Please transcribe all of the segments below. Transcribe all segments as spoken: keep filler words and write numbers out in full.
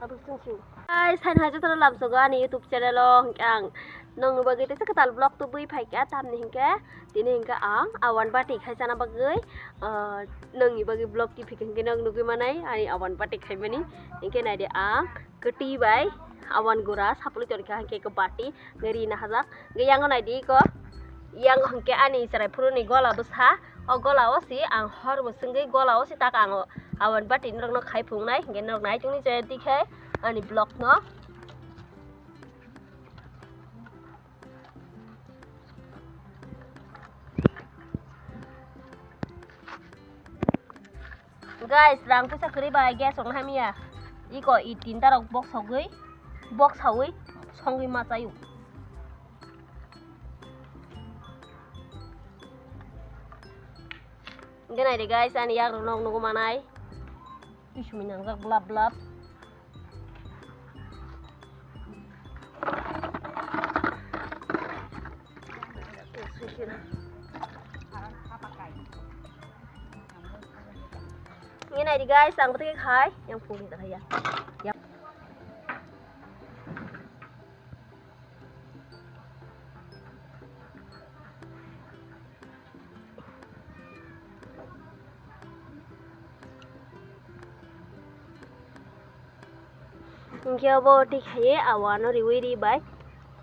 Guys, hai hai jotono lamsogo ani YouTube channel o, hwnkhe ang nongni bagwi teisa kwtal vlog tubui phaikha, tamni hwnkhe tini hwnkhe ang awan bati khai chana bagwi, ah, nongni bagwi vlog tubui hwnkhe nog nugwi manai ani awan bati khaimani. Hwnkhe naidi, ang kwtwi bai awan gura sapulwi tongkha, hwnkhe eko bati. Rina hajak. Hingke yango naidi iko. Yango hingke ani chwrai phuruni gola bwsa. O gola o si ang hor mwswngwi gola o si tak ang awan bati norokno khai phunuknai. Hingke norok nai tongni chaya tikhe ani vlog no. Guys, rang puisa kwrwi bai gas rok hamya. Iko i tinta rok box sogwi, box sawi songwi ma chayo. Hingke nai de guys, ani yak rok nog nugo manai. Isumi nangjak blap blap. Ini nai di guys, ang putih khai, yang putih tak ya. Yang Hingke obo twi khaiwi awano riwi ri bai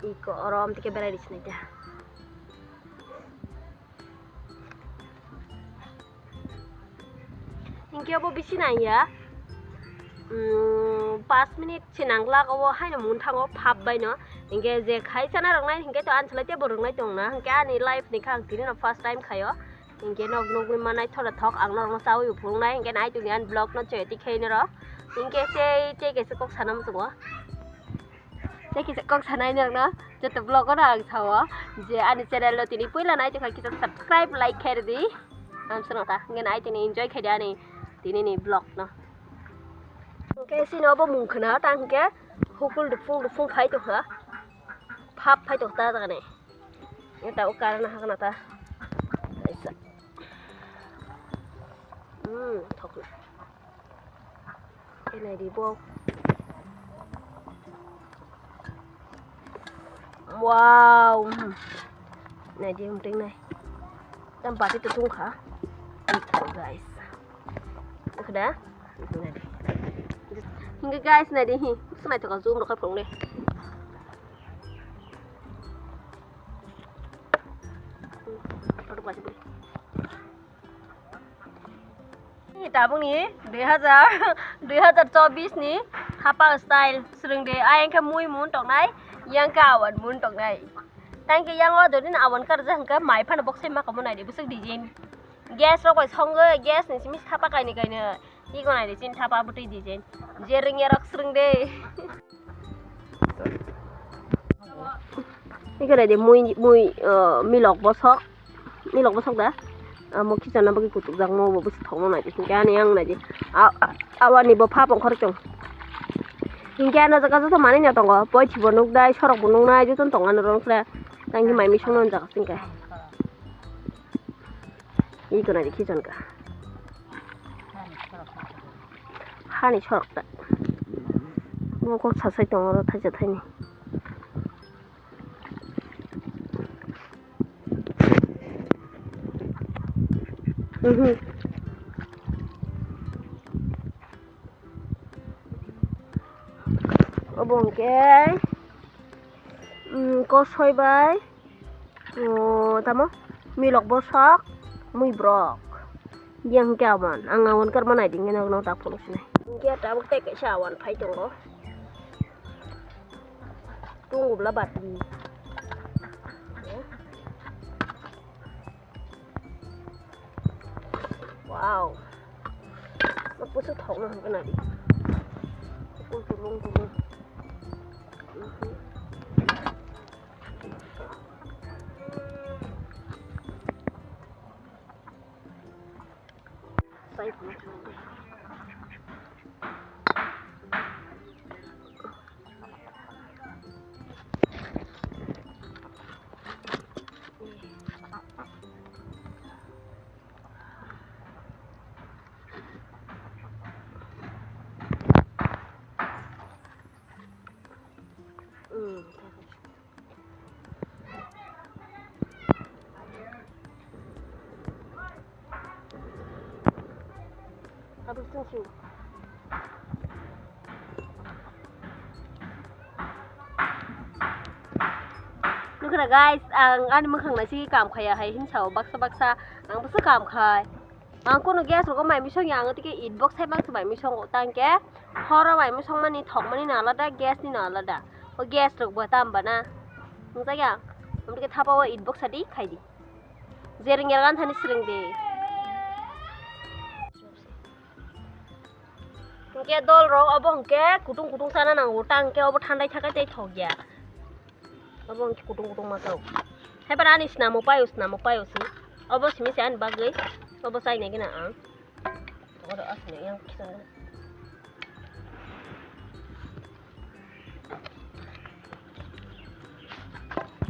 iko oro omtike berai ri sinai ta. Hingke obo bisi nangya, mm, pash minute se nanglak obo haino mungthango phap baino. Hingke je khai chana rok nai hingke to anchwlai tei borok nai tongna hingke ani life ni kha ang tini no first time khaio. Hingke nog nugwi manai thola thok ang norokno chawi phunuknai hingke nai tongni ani vlog no cheti khe noro. Hingke tei tei kaisa kok sana muchungo. Tei kisa kok sanai nokno joto vlog o ang sao je ani channel no tini puila nai tongkha kisa subscribe, like khe rwdi. Ang sano ta hingke nai tini enjoy khe di ani tini ni vlog no. Hingke sini obo mung khna ta hingke hukul dufung dufung phai tongkha. Phap phai tongkha ta jagani. Eta o karana hakna ta. Kaisa. Hmm, thok. Enai di bo. Wow. Hmm. Nai di umting nai. Tam pati tu tung kha. Guys. Khada. Nai di. Hingke guys nai di hi. Sunai thoka zoom rokha phung de. Hmm. Photo pati. Tabukni dui hajar, dui hajar chobbish ni hapa style swrwngde. Ayang khe mui mun tongnai, yang khe awan mun tongnai. Tang khe yang o dodin awan karjak hwnkhe mai phano boksai ma kamo naidi bwswk design. Gas rok bai songwi, gas ni simi sapa kainwi kainwi. Iko naidi chini thapa bwtwi design. Je rwngya rok swrwngde. Iko naidi mui, mui, ah, milok bosok. Milok bosok da. Amo khichana bagwi kutukjakma obo bwswk thokno naidi. Hingke ani ang naidi. A, a, awani bo phap ongkhor chwng. Hingke ano jaga joto manwi no tongo. Poichi bo nukdai, sorok bo nuknai, jotono tongo ano rong sra. Tang khe mai misongno jaga singkhe. Iko naidi khichon ka. Hani sorok ta. Bo kok sasai tongo oro thaisa thaini. Mhm. Obo hwnkhe, mm, kosoi bai, oh, tamo milok bosok, mui borok. Yang hwnkhe awan, ang awan kwrwma naidi hwnkhe nokno tak phunuk sinai. Hwnkhe tabuk tei kaisa awan phai tongo. Tung ubla bati. Wow. Mak pusu thok na hwnkhe nadi. Kupul tulung tulung. Mhm. Sai phano. Nukha guys, ang ani mwkhang naisi kam khaya hai hinsa o baksa baksa ang bwswk kam khai. Ang kunu gas rogo mai misong ya, ang tike it box hai baksa mai misong tangke horo mai misong mani thok mani na alada, gas ni na alada. O gas rok bo tam bana. Nungsa ya, ang tike thapa o it box adi khai di. Jereng jereng thani sreng de. Hwnkhe dol rok obo hwnkhe kutung kutung chana nango, ta hwnkhe obo thandai thakai tei thok ya. Obo hwnkhe kutung kutung ma kau. Haiphano ani snamo paio, snamo paio se. Obo simi se ani bagwi. Obo chainai gana ang. Oro asni yang kisan.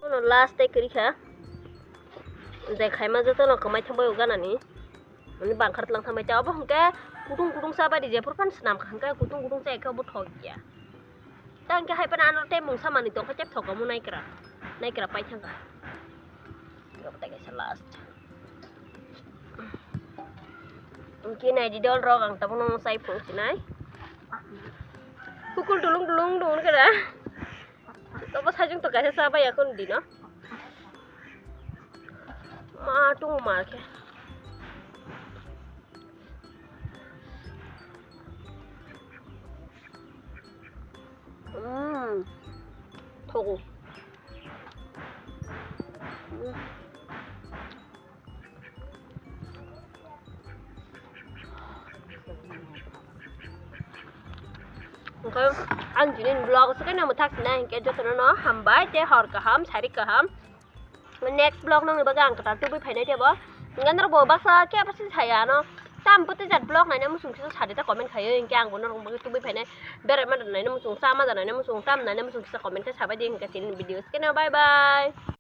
Kono last tei kwrwi kha. Je khaima jotono kwmai thangbai o ganani. Ani bangkhar tlang thangbai ta obo hwnkhe kutung kutung cha bai di, jephru phano swnam kha hwnkhe kutung kutung cha khe obo thok ya. Ta hwnkhe hai phano ano tei mungsa manwi tong khe tei thok omo naikra, naikra pai thang kha. Obo tei kaisa last. Hwnkhe nai di dol rok ang tabukno chai phung sinai. Kukul dulung dulung dulung khe da. Obo sajwng to kaisa cha bai ya kunu dino. Ma tung mar khe. Mm. Thogo. Mm. Hwnkhe ang tini vlog swkhe nang mwthak sinai hwnkhe jotono no hambai tei hor kaham sari kaham. Next vlog nongni bagwi ang kwtal tubui phainai tebo. Hwnkhe norok bo baksa khe bwswk saya ano. Tam bwtwi jat vlog naina muchung kisa sadi ta comment khaiwi hwnkhe ang bo norok bagwi tubui phainai. Berai ma da naina muchung, cha ma da naina muchung, tam naina muchung kisa comment khe sabai di hwnkhe tini video swkhe no bye bye.